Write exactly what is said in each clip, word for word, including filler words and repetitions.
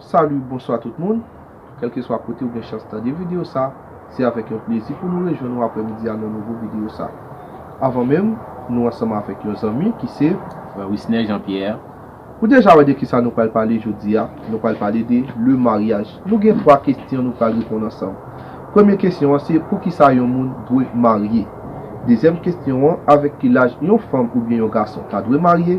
Salut, bonswa tout moun. Kèlkeswa kote ou gen chans tande videyo sa, se avèk yon plezi pou nou rejwenn ou aprèmidi a nan nouvo videyo sa. Avan menm, nou ansanm avèk yon zanmi ki se Frè Wisner Jean Pierre. Ou deja wè de kisa nou pral pale jodi a. Nou pral pale de le mariage. Nou gen twa kesyon nou pral reponn ansanm. Premye kesyon an se poukisa yon moun dwe marye? Dezyèm kesyon an, avèk ki laj yon fanm oubyen yon gason ta dwe marye?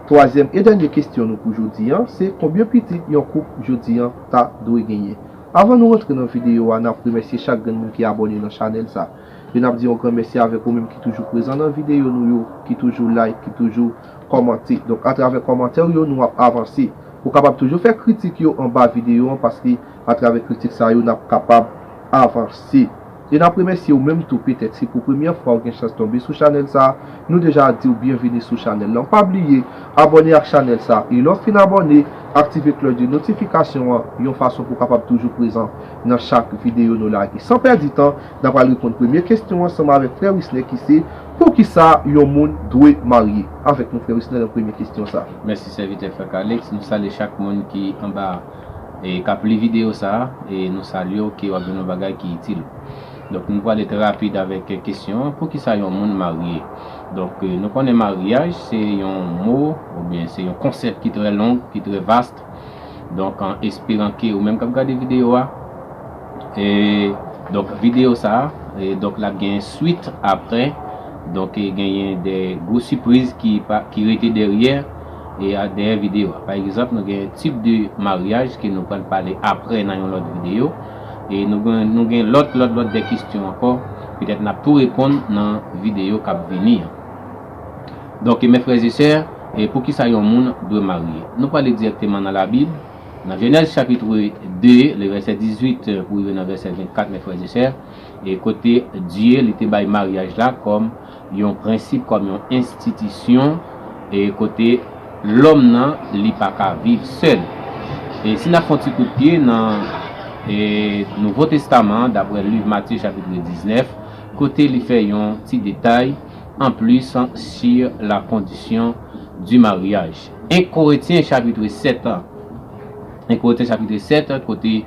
Twazyèm e dènye kesyon nou pou jodi an se konbyen pitit yon koup jodi an ta dwe genyen? Avan nou rantre nan videyo a, n ap remèsye chak grenn moun ki abòne nan chanèl sa. E n ap di yon gran mèsi avèk ou menm ki toujou prezan nan videyo nou yo, ki toujou like, ki toujou kòmante. Donk, atravè kòmantè w yo, nou ap avanse. Ou kapab toujou fè kritik yo anba videyo an, paske atravè kritik sa yo, n ap kapab avanse. E n ap remèsye ou menm tou, petèt se pou premyè fwa ou gen chans tonbe sou chanèl sa, nou deja di w byenvini sou chanèl lan. Pa bliye abòne ak chanèl sa, e lè w fin abòne, aktive klòch de notifikasyon an yon fason pou w kapab toujou prezan nan chak videyo nou lage. San pèdi tan, n ap al reponn premye kesyon ansanm avèk frè Wisner ki se, poukisa yon moun dwe marye? Avèk nou, frè Wisner, nan premye kesyon sa. Mèsi, sèvitè Frè Calix. Nou salye chak moun ki anba e k ap li videyo sa a, e nou salye w ke w ap jwenn yon bagay ki itil. Donk, nou prale trè rapid avèk kesyon an, poukisa yon moun marye? Donk, e, nou konnen maryaj, se yon mo, oubyen se yon konsèp ki trè long, ki trè vast. Donk, an esperan ke ou menm k ap gade videyo a, e, donk, videyo sa a, e, donk, l ap gen swit aprè. Donk, e, genyen de gwo sipriz ki pa, ki rete dèyè, e, a, dèyè videyo a. Pa egzanp, nou gen tip de maryaj ke nou pral pale aprè nan yon lòt videyo. E nou gen, nou gen lòt, lòt, lòt de kesyon ankò. Petèt n ap tou reponn nan videyo k ap vini an. Donk, e, mes frères et sœurs, e poukisa yon moun dwe marye? Nou prale dirèkteman nan Labib. Nan Jenèz chapit de, le vèsè dizuit pou rive nan vèsè vennkat, mes frères et sœurs, e kote Dye li te bay maryaj la kòm yon prensip, kòm yon enstitisyon, e kote lòm nan li pa ka viv sèl. E si n ap fè yon ti kout pye nan e, Nouvo Testaman, daprè liv Matye chapit diznèf, kote li fè yon ti detay anplis sur la condition du mariage. En Korentyen chapit sèt, en Korentyen chapit sèt, kote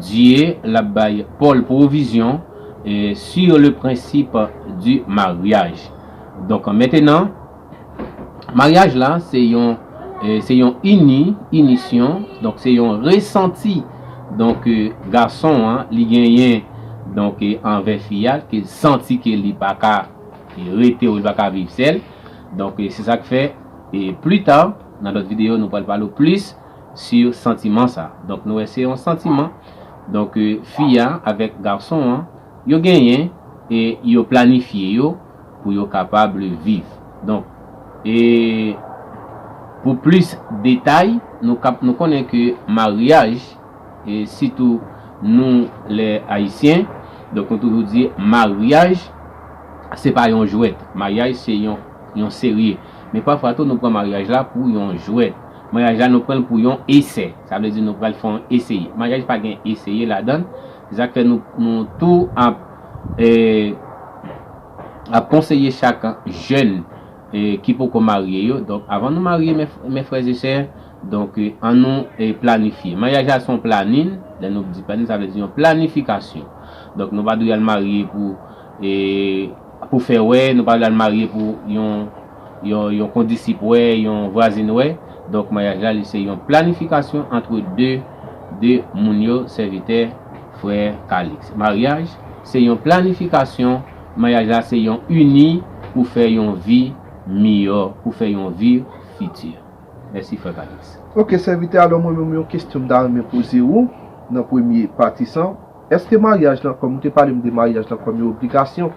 Dye l ap bay Pòl pwovizyon, e, sur le principe du mariage. Donk, mentenan, maryaj la, se yon, e, se yon ini, inisyon, donk se yon resanti, donk, e, gason an, li genyen, donk, e, anvè fi a, ke l santi ke li pa ka, e, rete ou li pa ka viv sèl. Donk, e, se sa k fè, e, pli ta, nan lòt videyo, nou pral pale w plis sur santiman sa. Donk, nou wè se yon santiman. Donk, e, fi a avèk gason an, yo genyen e yo planifye yo pou yo kapab viv. Donk, e pou plis detay, nou kap, nou konnen ke maryaj, e sitou nou lè Ayisyen, donk nou toujou di maryaj, se pa yon jwèt. Maryaj se yon, yon serye. Men pafwa tou, nou pran maryaj la pou yon jwèt. Maryaj la, nou pran l pou yon esè. Sa vle di nou pral fè yon eseye. Maryaj pa gen eseye ladan l. Se sa k fè nou, nou tou ap, e, ap konseye chak jèn, e, ki poko marye yo. Donk, avan nou marye, mes, mes frères et sœurs, donk, e, ann nou, e, planifye. Maryaj la se yon planin. Lè nou di planin, sa vle di yon planifikasyon. Donk, nou pa dwe al marye pou, e, pou fè wè, nou pa dwe al marye pou yon, yon, yon kondisip wè, yon vwazin wè. Donk, maryaj la, li se yon planifikasyon antre de, de moun yo, sèvitè, frè Calix. Maryaj, se yon planifikasyon, maryaj la, se yon ini pou fè yon vi miyò, pou fè yon vi fiti. Mèsi, frè Calix. Ok, sèvitè, alò mwen menm yon kesyon m ta renmen poze ou nan premye pati sa. Èske maryaj lan, kòm ou te pale m de maryaj lan kòm yon obligasyon,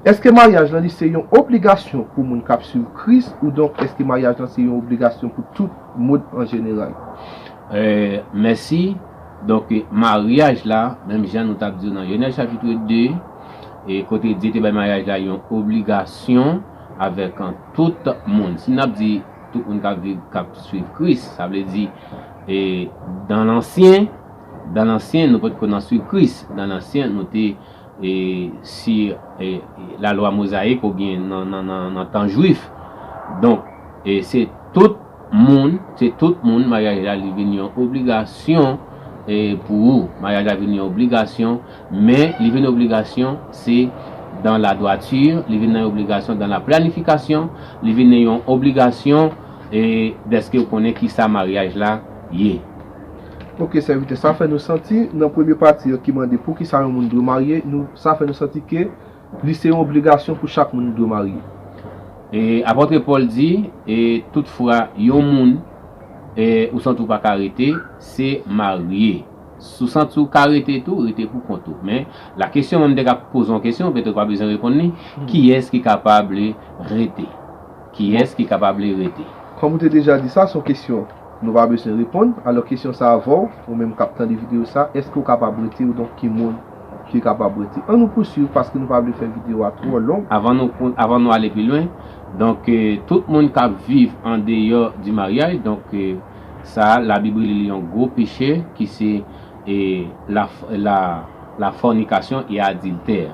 èske maryaj lan li se yon obligasyon pou moun k ap swiv Kris, oudonk èske maryaj lan se yon obligasyon pou tout moun an jeneral? E, mèsi. Donk, e, maryaj la, menm jan nou t ap di w nan Jenèz chapit de, e kote Dye te bay maryaj la yon obligasyon avèk, e, tout moun. Si n ap di tout moun k ap viv, k ap swiv Kris, sa vle di, e, dan lansyen, dan lansyen, nou potko nan swiv Kris. Dan lansyen, nou te, e, si, e, lalwa mozayik oubyen nan, nan, nan, nan tan jwif. Donk, e, se tout moun, se tout moun, maryaj la, li vin yon obligasyon E pou ou, maryaj la vin yon obligasyon, men li vin obligasyon, se dans la droiture, li vin nan yon obligasyon dans la planification, li vin nan yon obligasyon, e dèske ou konnen ki sa maryaj la ye. Ok, sèvitè, sa fè nou santi, nan premye pati an ki mande poukisa yon moun dwe marye, nou, sa fè nou santi ke li se yon obligasyon pou chak moun dwe marye. E apòt Pòl di, e toutfwa yon moun, e ou santi ou pa ka rete, se marye. Si w santi w ka rete tou, rete pou kont ou. Men, la kesyon, mwen m te ka poze yon kesyon, petèt ou pa bezwen reponn li, kiyès ki kapab rete? Kiyès ki kapab rete? Kòm ou te deja di sa, se yon kesyon nou pa bezwen reponn. Alò, kesyon sa avè w, ou menm k ap tande videyo sa, èske w kapab rete, ou donk ki moun ki kapab rete? Ann nou pouswiv, paske nou pa vle fè videyo a twò long. Avan nou, avan nou ale pi lwen, donk, e, tout moun k ap viv andeyò di maryaj, donk, e, sa, Labib rele li yon gwo peche, ki se, e, la, la, la fornication et adultère.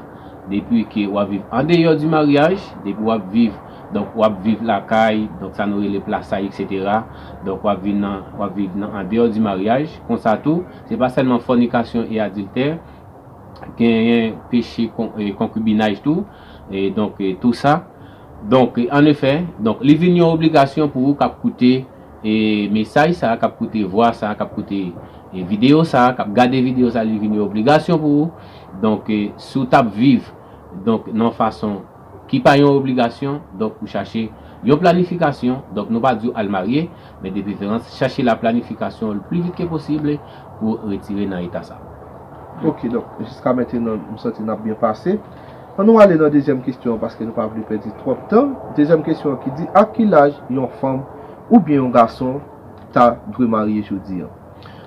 Depi ke w ap viv andeyò di maryaj, depi w ap viv, donk, w ap viv lakay, donk, sa nou rele plasay, etsetera. Donk, w ap viv nan, w ap viv nan andeyò di maryaj. Konsa tou, se pa sèlman fornication et adultère, genyen peche kon, e, konkibinaj tou, e, donk, e, tou sa. Donk, e, an efè, donk, li vin yon obligasyon pou ou k ap koute, e, mesaj sa, k ap koute vwa sa, k ap koute, e, videyo sa, k ap gade videyo sa, li vin yon obligasyon pou ou. Donk, e, si w t ap viv, donk, nan fason ki pa yon obligasyon, donk, ou chache yon planifikasyon, donk, nou pa di w al marye, men de preferans, chache la planifikasyon le pli vit ke posib pou retire nan eta sa. Ok, donk, jiska mentenan, m santi n ap byen pase. Ann nou ale nan dezyèm kesyon an, paske nou pa vle pèdi twòp tan. Dezyèm kesyon an ki di, a ki laj yon fanm oubyen yon gason ta dwe marye jodi an?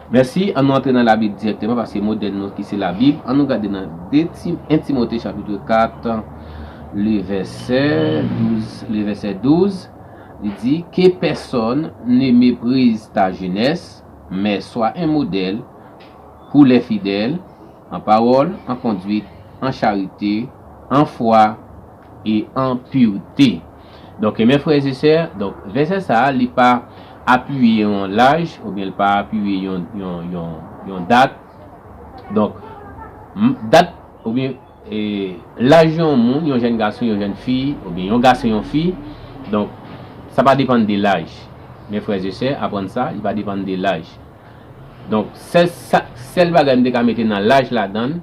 Mèsi, ann nou antre nan Labib dirèkteman, paske modèl nou ki se Labib. Ann nou gade nan de Ti, en Timote chapit kat, le vèsè douz, le vèsè douz, li di, que personne ne méprise ta jeunesse, mais sois un modèle pour les fidèles, en parole, en conduite, en charité, en foi et en pureté. Donk, mes frères et sœurs, donk, vèsè sa a, li pa apiye yon laj, oubyen li pa apiye yon, yon, yon, yon dat. Donk, m, dat, oubyen, e, laj yon moun, yon jèn gason, yon jèn fi, oubyen yon gason, yon fi, donk, sa pa depann de laj. Mes frères et sœurs, aprann sa, li pa depann de laj. Donk, sèl, sa, sèl bagay m te ka mete nan laj ladan l,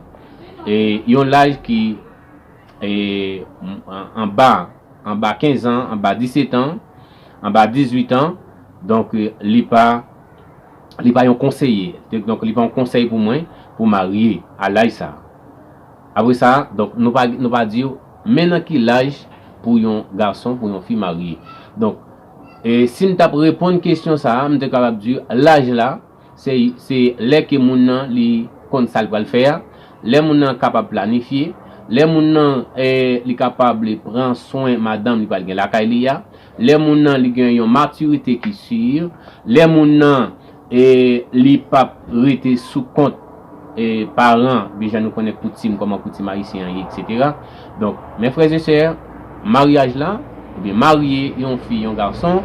e, yon laj ki, e, m, an, anba, anba kenz an, anba disèt an, anba dizuit an, donk, e, li pa, li pa yon konseye. Donk, li pa yon konsèy pou mwen, pou marye a laj sa. Apre sa, donk, nou pa, nou pa di w, men nan ki laj pou yon gason, pou yon fi marye. Donk, e, si m t ap reponn kesyon sa a, m te kapab di w, laj la, se, se lè ke moun nan li konn sa l pral fè a, lè moun nan kapab planifye, lè moun nan, e, li kapab pran swen madanm li pral gen lakay li a, lè moun nan li gen yon matirite ki si, lè moun nan, e, li p ap rete sou kont, e, paran, oubyen jan nou konnen koutim, kòman koutim ayisyen an ye, etsetera. Donk, mes frères et sœurs, maryaj la, oubyen marye yon fi, yon gason,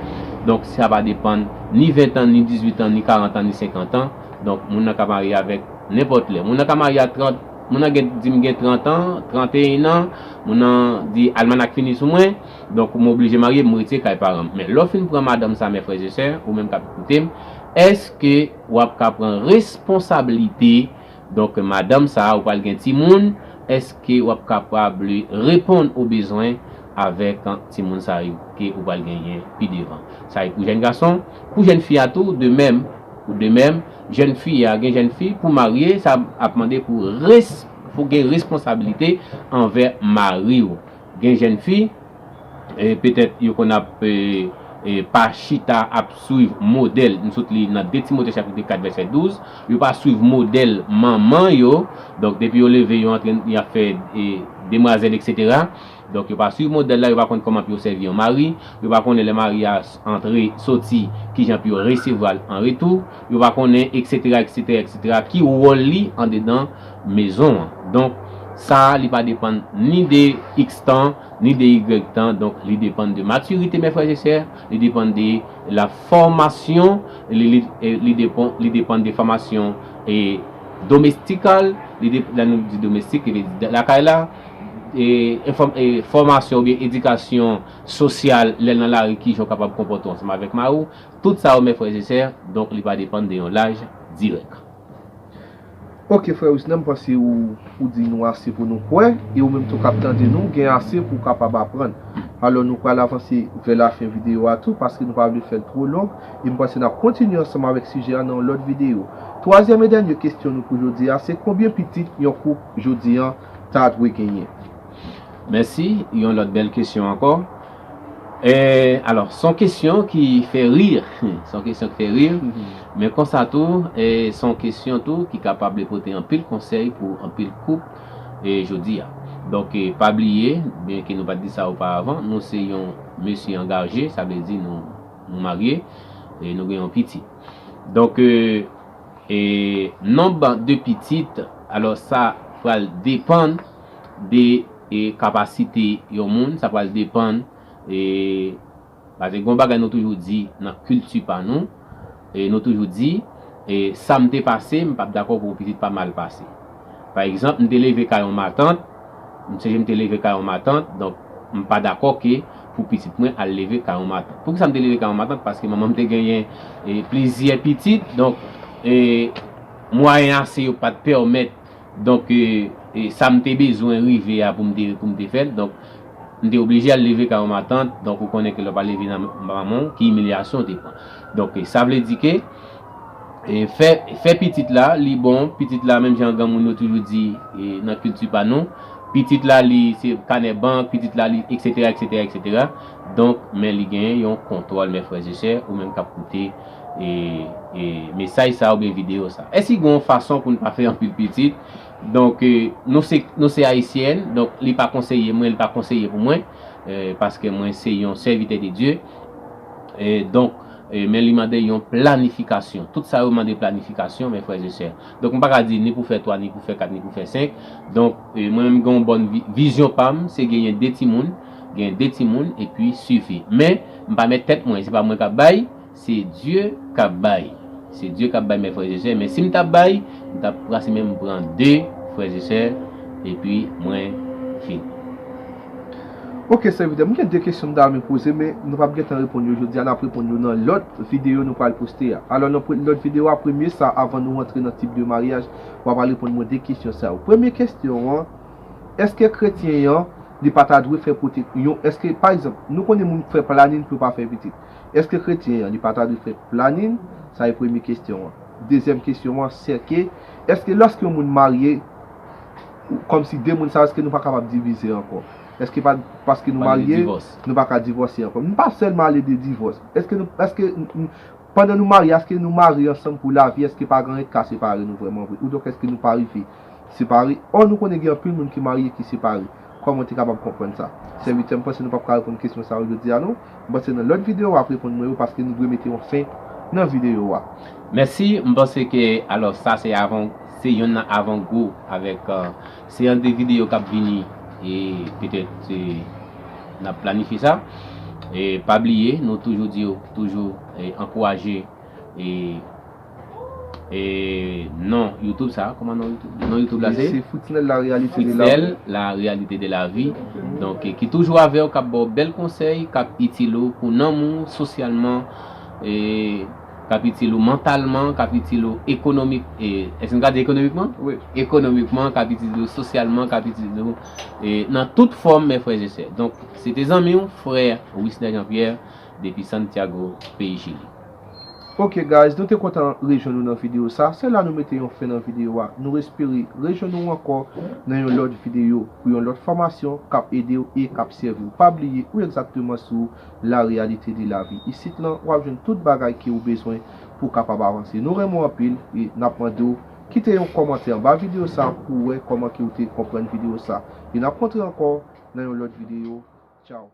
donk, sa pa depann ni ven an, ni dizuit an, ni karant an, ni senkant an. Donk, moun nan ka marye avèk nenpòt lè. Moun nan ka marye a trant, moun nan gen, di m gen trant an, tranteyen an, moun nan di almanak fini sou mwen, donk, m oblije marye, m retire kay paran m. Men lè w fin pran madanm sa, mes frères et sœurs, ou menm k ap koute m, èske w ap ka pran responsablite, donk, madanm sa a, ou pral gen timoun, èske w ap kapab reponn o bezwen avèk, an, timoun sa yo ke ou pral genyen pi devan? Sa e pou jèn gason, pou jèn fi a tou, de menm, ou de menm, jèn fi a, gen jèn fi, pou marye, sa ap mande pou res, pou gen responsablite anvè mari w. Gen jèn fi, e, petèt yo konn ap, e, e, pa chita ap swiv modèl, m sot li nan de Timote chapit kat vèsè douz, yo pa swiv modèl manman yo, donk depi yo leve, yo antre, y ap fè, e, demwazèl, etsetera. Donk yo pa swiv modèl la, yo pa konn kòman pou yo sèvi yon mari, yo pa konnen lè mari a antre, soti, kijan pou yo resevwa l an retou, yo pa konnen, etsetera, etsetera, etsetera, ki wòl li andedan mezon an. Donk, Sa a, li pa depann ni de X tan, ni de Y tan, donk li depann de matirite, mes frères et sœurs, li depann de la formation, li, li, e li depann, li depann de formation e domestikal, li de, lè nou di domestik, li di lakay la, e, enfòm-, e fòmasyon oubyen edikasyon sosyal, lè l nan lari, kijan w kapab konpòte w ansanm avèk mari w. Tout sa yo, mes frères et sœurs, donk li pa depann de yon laj dirèk. Ok, frè Wisner, m panse ou, ou di nou ase pou nou kwè, e ou menm tou k ap tande nou, gen ase pou w kapab aprann. Alò, nou pral avanse vè lafen videyo a tou, paske nou pa vle fè l twò long, e m panse n ap kontinye ansanm avèk sijè a nan yon lòt videyo. Twazyèm e dènye kesyon nou pou jodi a, se konbyen pitit yon koup jodi a ta dwe genyen? Mèsi, yon lòt bèl kesyon ankò. E, alò, se yon kesyon ki fè ri, se yon kesyon ki fè ri, men konsa tou, e, se yon kesyon tou ki kapab pote anpil konsèy pou anpil koup, e, jodi a. Donk, e, pa bliye, byenke nou pa t di sa oparavan, nou se yon mesye angaje, sa vle di nou, nou marye, e nou gen yon pitit. Donk, e, e nonb de pitit, alò sa pral depann de, e, kapasite yon moun, sa pral depann, e, paske gen yon bagay nou toujou di nan kilti pa nou, e nou toujou di, e, sa m te pase, m p ap dakò pou yon pitit pa m al pase. Pa egzanp, m te leve kay yon matant, m sonje m te leve kay yon matant, donk m pa dakò ke pou pitit mwen al leve kay yon matant. Poukisa m te leve kay yon matant? Paske manman m te genyen, e, plizyè pitit, donk, e, mwayen ase yo pa t pèmèt, donk, e, e, sa m te bezwen rive a pou m te, pou m te fè l, donk, m te oblije al leve kay yon matant, donk ou konnen ke lè w pa leve nan manman w, ki imilyasyon w te pran. Donk, e, sa vle di ke, e, fè, fè pitit la, li bon, pitit la, menm jan granmoun yo toujou di, e, nan kilti pa nou, pitit la, li se kanè bank, pitit la, li, etsetera, etsetera, etsetera. Donk, men li genyen yon kontwòl, mes frères et sœurs, ou menm k ap koute, e, e, mesaj sa oubyen videyo sa. Èske gen yon fason pou n pa fè anpil pitit? Donk, e, nou se, nou se ayisyèn, donk li pa konseye mwen, li pa konseye pou mwen, e, paske mwen se yon sèvitè de Dye. E, donk, e, men li mande yon planifikasyon. Tout sa yo mande planifikasyon, mes frères et sœurs. Donk, m pa ka di ni pou fè twa, ni pou fè kat, ni pou fè senk. Donk, e, mwen menm gen yon bòn vi-, vizyon pa m, se genyen de timoun, genyen de timoun, epi sifi. Men, m pa mèt tèt mwen, se pa mwen k ap bay, se Dye k ap bay. Se Dye k ap bay, mes frères et sœurs. Men si m t ap bay, m t ap prase menm pran de, frères et sœurs, epi mwen fini. Ok, sèvitè, m gen de kesyon m ta renmen poze, men nou p ap gentan reponn yo jodi a, n ap reponn yo nan lòt videyo nou pral poste a. Alò, nan pre-, lòt videyo a, premye sa, avan nou rantre nan tip de maryaj, w ap al reponn mwen de kesyon sa yo. Premye kesyon an, èske kretyen an, li pa ta dwe fè pwotek-, yon, èske, pa egzanp, nou konnen moun fè planin pou yo pa fè pitit. Èske kretyen an, li pa ta dwe fè planin? Sa e premye kesyon an. Dezyèm kesyon an, se ke, èske lòske yon moun marye, kòmsi de moun sa yo, èske nou pa kapab divize ankò? Èske pa, paske nou marye, nou pa ka divòse ankò? M pa sèlman ale de divòs. Èske nou, èske n-, n-, pandan nou marye, èske nou marye ansanm pou lavi, èske pa gen anyen k ka separe nou vrèman vre? Oudonk, èske nou pa rive separe? Ò, nou konnen gen anpil moun ki marye ki separe. Kòman w te kapab konprann sa? Sèvitè, m panse nou p ap ka reponn kesyon sa yo jodi a non. M panse nan lòt videyo w ap reponn mwen yo paske nou dwe mete yon fen nan videyo a. Mèsi, m panse ke, alò, sa se avan, se yonn nan avangou avèk, e, se yon de videyo k ap vini e petèt, e, n ap planifye sa. E pa bliye, nou toujou di yo, toujou, e, ankouraje, e, e non YouTube sa, kòman non YouTube? Non YouTube la se? Se Fritznel la réalité de la vie. Fritznel la réalité de la vie. Donk, e, ki toujou avè w, k ap ba w bèl konsèy, k ap itil ou pou nanm ou, sosyalman, e, k ap itil ou mantalman, k ap itil ou ekonomik, e, èske n ka di ekonomikman? Wi. Ekonomikman, k ap itil ou sosyalman, k ap itil ou, e, nan tout fòm, mes frères et sœurs. Donk, se te zanmi w, frè Wisner Jean Pierre, depi Santiago, peyi Chili. Ok guys, nou te kontan rejwenn nou nan videyo sa. Se la nou mete yon fen nan videyo a. Nou espere rejwenn nou ankò nan yon lòt videyo pou yon lòt fòmasyon k ap ede w e k ap sèvi w. Pa bliye, ou egzakteman sou la réalité de la vie. Isit lan, w ap jwenn tout bagay ke ou bezwen pou w kapab avanse. Nou renmen w anpil e n ap mande w kite yon kòmantè anba videyo sa pou w wè kòman ke w te konprann videyo sa. E n ap kontre ankò nan yon lòt videyo. Tchaw.